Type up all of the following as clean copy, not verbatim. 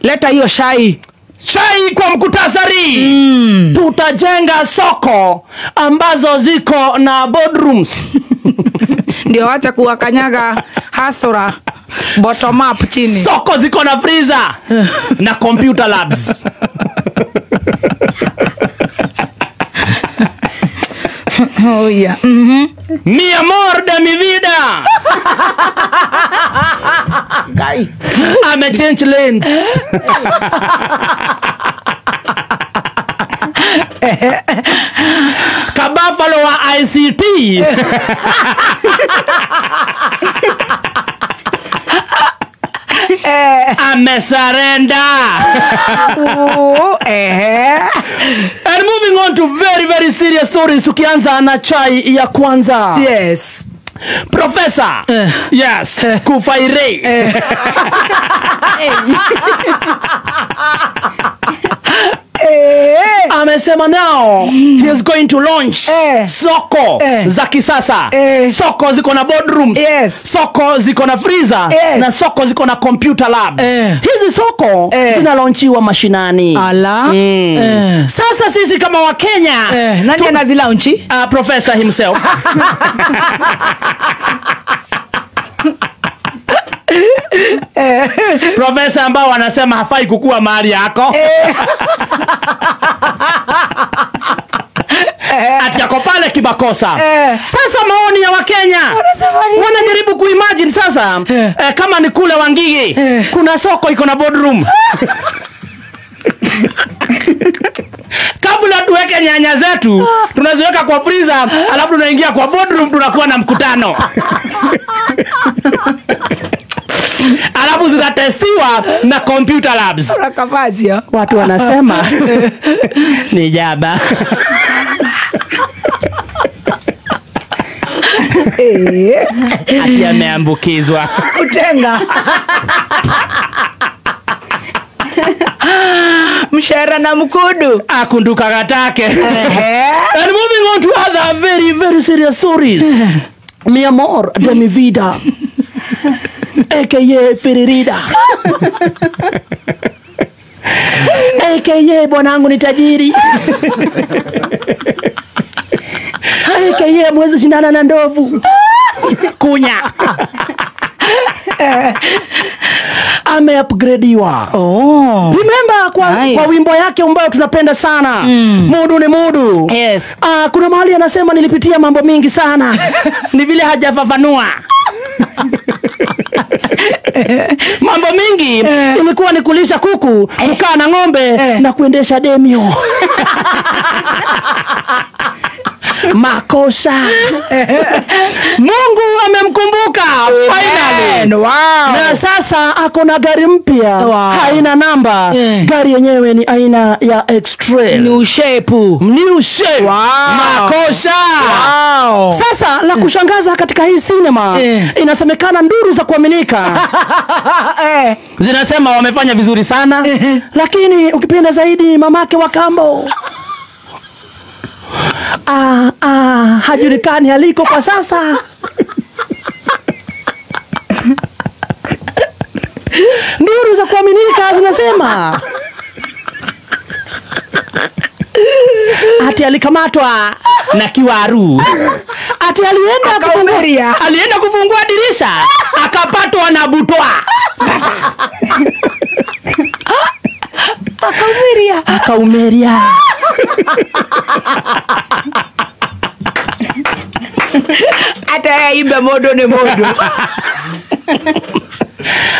Leta hiyo shai. Chai kwa mkutasari. Tutajenga soko ambazo ziko na boardrooms. Ndio wacha kuwakanyaga hasora bottom up chini. Soko ziko na freezer na computer labs. Oh yeah. Mi amor de mi vida. Guy. Ame change lanes. Kabafalo wa ICT. Amesarenda. And moving on to very very serious stories, tukianza na chai ya kwanza. Yes. Professor. Yes. Kufaire. Amesema now he is going to launch soko za kisasa. Soko ziko na boardrooms. Yes. Soko ziko na freezer. Yes. Na soko ziko na computer lab. Hizi soko zinalaunchiwa mashinani. Ala. Sasa sisi kama wa Kenya, nani anazilaunchi? Professor himself. Professor ambao wanasema hafai kukua mahali yako. Ati yako pale kimakosa. Sasa maoni ya Wakenya wanajaribu kuimagine sasa, kama ni kule Wangigi kuna soko iko na boardroom. Kabla tuweke nyanya zetu tunaziweka kwa freezer, alafu tunaingia kwa boardroom tunakuwa na mkutano. Alafu zinatestiwa na computer labs. Watu wanasema ni jaba. Ati ameambukizwa. Utenga. Mshahara na mkudu. Akunduka katake. And moving on to other very very serious stories. Mi amor de mi vida, AKA Firirida, AKA bwanangu ni tajiri, AKA mwezi shindana na ndovu kunya. Ame-upgradiwa. Oh. Remember kwa, Nice. kwa wimbo yake ambayo tunapenda sana, Mudu ni mudu. Yes. Kuna mahali anasema nilipitia mambo mingi sana. Ni vile hajafafanua. Mambo mingi ilikuwa ni kulisha kuku, kukaa na ng'ombe na kuendesha demio. Makosa. Mungu amemkumbuka finally. Wow. Na sasa ako na gari mpya. Wow. Haina namba. Gari yenyewe ni aina ya X-Trail. New shape. New shape. Wow. Makosa. Wow. Sasa la kushangaza katika hii cinema, inasemekana nduru za kuaminika zinasema wamefanya vizuri sana, lakini ukipenda zaidi mamake wa kambo hajulikani aliko kwa sasa. Nduru za kuaminika zinasema ati alikamatwa na kiwaru. Ati alienda kufungua dirisha akapatwa na butwa. Akaumeria. Akaumeria. Ata ibe modo ni modo.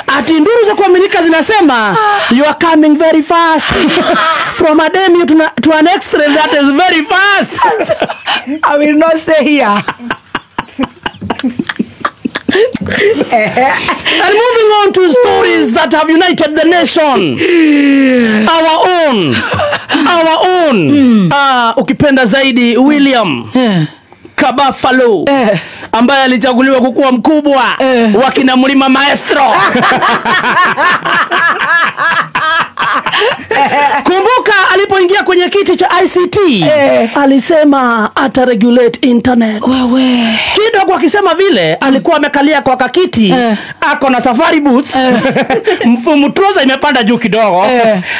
Ati nduru za kuaminika zinasema you are coming very fast. From a demi to an extreme that is very fast. I will not say here. And moving on to stories that have united the nation. Our own. Our own. Ukipenda zaidi William Kabafalo, ambaye alichaguliwa kukuwa mkubwa wa kina Mlima Maestro. Kumbuka alipoingia kwenye kiti kiti cha ICT alisema ata regulate internet. Wewe. Kidogo akisema vile alikuwa amekalia kwa kakiti, ako na safari boots, mfumo imepanda juu kidogo,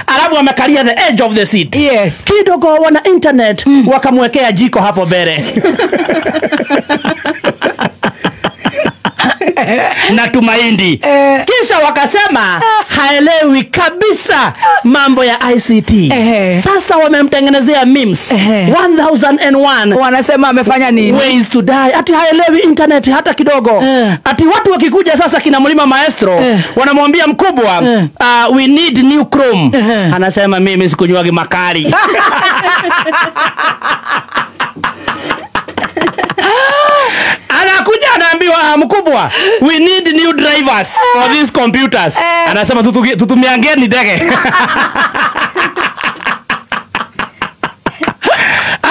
alafu amekalia the edge of the seat. Yes. Kidogo wana internet wakamwekea jiko hapo mbele. Na tumaindi. Kisha wakasema haelewi kabisa mambo ya ICT. Sasa wamemtengenezea memes 1001. Wanasema amefanya nini? Ways to die. Ati haelewi internet hata kidogo. Ati watu wakikuja sasa kina Mlima Maestro wanamwambia mkubwa, we need new Chrome. Anasema mimi sikunywagi makali. Anakuja anaambiwa mkubwa, we need new drivers for these computers. Anasema tutumiangeni ndege.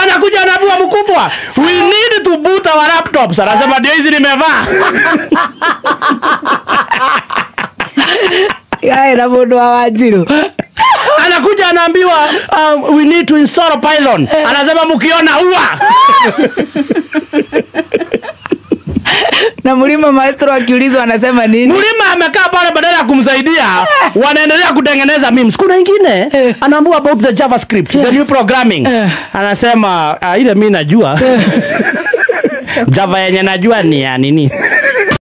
Anakuja anaambiwa mkubwa, we need to boot our laptops. Anasema ndio hizi nimevaa. Yae na mundu wa Wanjiru. Anakuja anaambiwa we need to install Python. Anasema mkiona ua. Na Mlima Maestro akiulizwa anasema nini? Mlima amekaa pale, badala ya kumsaidia wanaendelea kutengeneza memes. Kuna ingine anaambiwa about the JavaScript, the new programming. Anasema ile mimi najua. Java yenye najua ni ya nini?